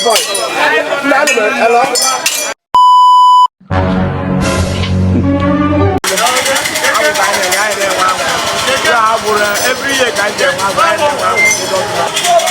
Boy. Nna anụ m hello. Every year ka anyị ji enwe agụ, anyị na-enwe agụ.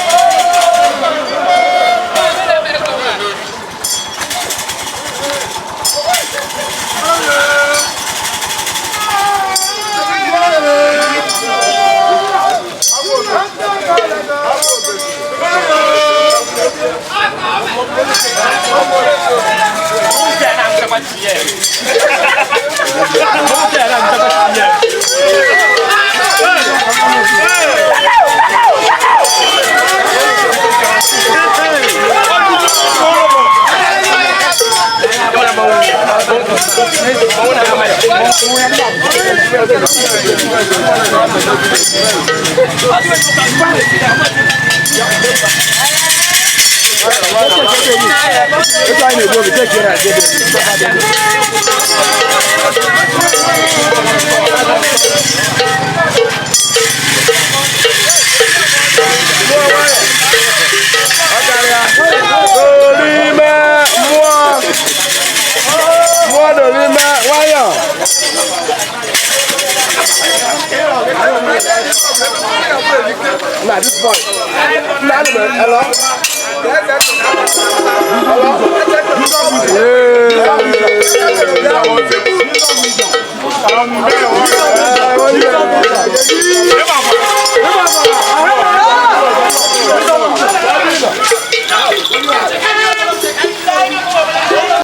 Etu anyị na-egbu oge, take care of it. N'ime mmụọ, mmụọ nọ n'ime nwayọ. Na this boy. Nna anụ m hello. Hello. Yeah.